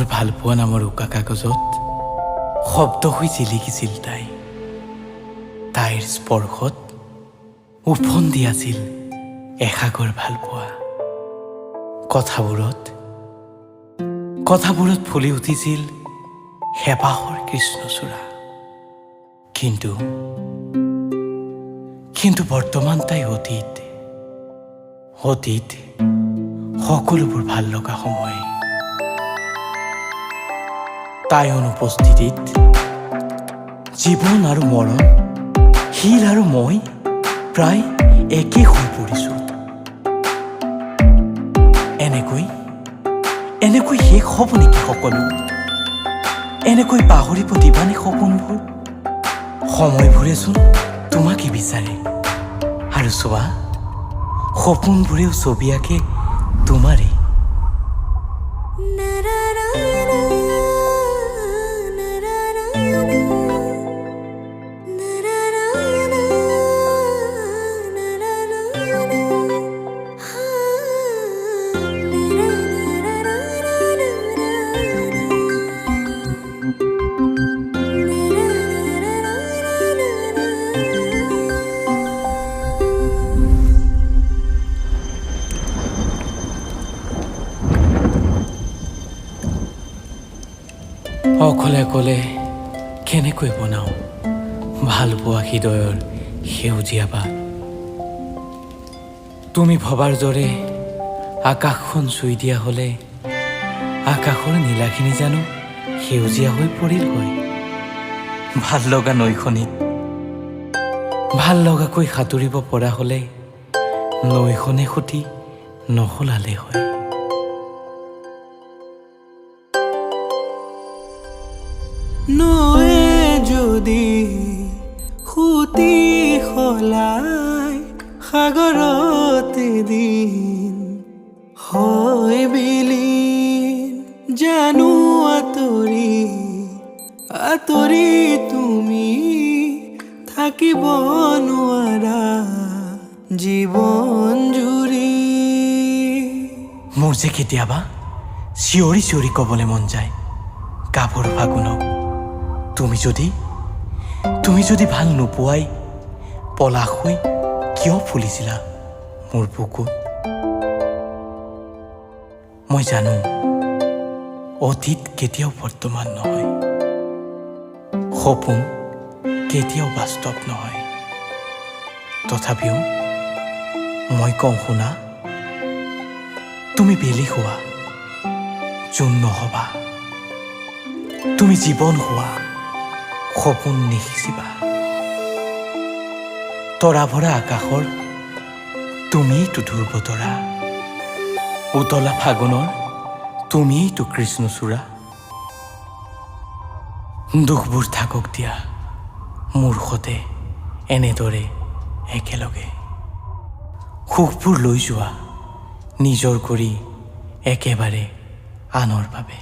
মোৰ ভালপোৱা নামৰ উকা কাগজত শব্দ হৈ জিলিকিছিল তাই। তাইৰ স্পৰ্শত উফন্দি আছিল এসাগৰ ভালপোৱা। কথাবোৰত কথাবোৰত ফুলি উঠিছিল হেঁপাহৰ কৃষ্ণচূড়া। কিন্তু কিন্তু বৰ্তমান তাই অতীত, অতীত সকলোবোৰ ভাল লগা সময়। তাই অনুপস্থিতিত জীৱন আৰু মৰণ, শিল আৰু মই প্ৰায় একে হৈ পৰিছোঁ। এনেকৈ এনেকৈ শেষ হ'ব নেকি সকলো? এনেকৈ পাহৰিব দিবানে সপোনবোৰ? সময়বোৰেচোন তোমাকে বিচাৰে আৰু চোৱা, সপোনবোৰেও ছবি আঁকে তোমাৰেই। অকলে অকলে কেনেকৈ বনাওঁ ভালপোৱা হৃদয়ৰ সেউজীয়া বাট? তুমি ভবাৰ দৰে আকাশখন চুই দিয়া হ'লে আকাশৰ নীলাখিনি জানো সেউজীয়া হৈ পৰিল হয়? ভাল লগা নৈখনিত ভাল লগাকৈ সাঁতুৰিব পৰা হ'লে নৈখনে সুঁতি নসলালে হয়। নয়ে যদি সুতি সলাই সাগৰত দিন হয় বিলীন, জানো আঁতৰি আঁতৰি তুমি থাকিব নোৱাৰা জীৱন জুৰি। মোৰ যে কেতিয়াবা চিঞৰি চিঞৰি ক'বলৈ মন যায় গাভৰু ফাগুনক, তুমি যদি ভাল নোপোৱাই পলাশ হৈ কিয় ফুলিছিলা মোৰ বুকুত? মই জানো অতীত কেতিয়াও বৰ্তমান নহয়, সপোন কেতিয়াও বাস্তৱ নহয়। তথাপিও মই কওঁ শুনা, তুমি বেলি হোৱা, জোন নহবা। তুমি জীৱন হোৱা, সপোন নিসিঁচিবা। তৰা ভৰা আকাশৰ তুমিয়েইতো ধ্ৰুৱ তৰা, উতলা ফাগুনৰ তুমিয়েইতো কৃষ্ণচূড়া। দুখবোৰ থাকক দিয়া মোৰ সতে এনেদৰে একেলগে, সুখবোৰ লৈ যোৱা নিজৰ কৰি একেবাৰে আনৰ বাবে।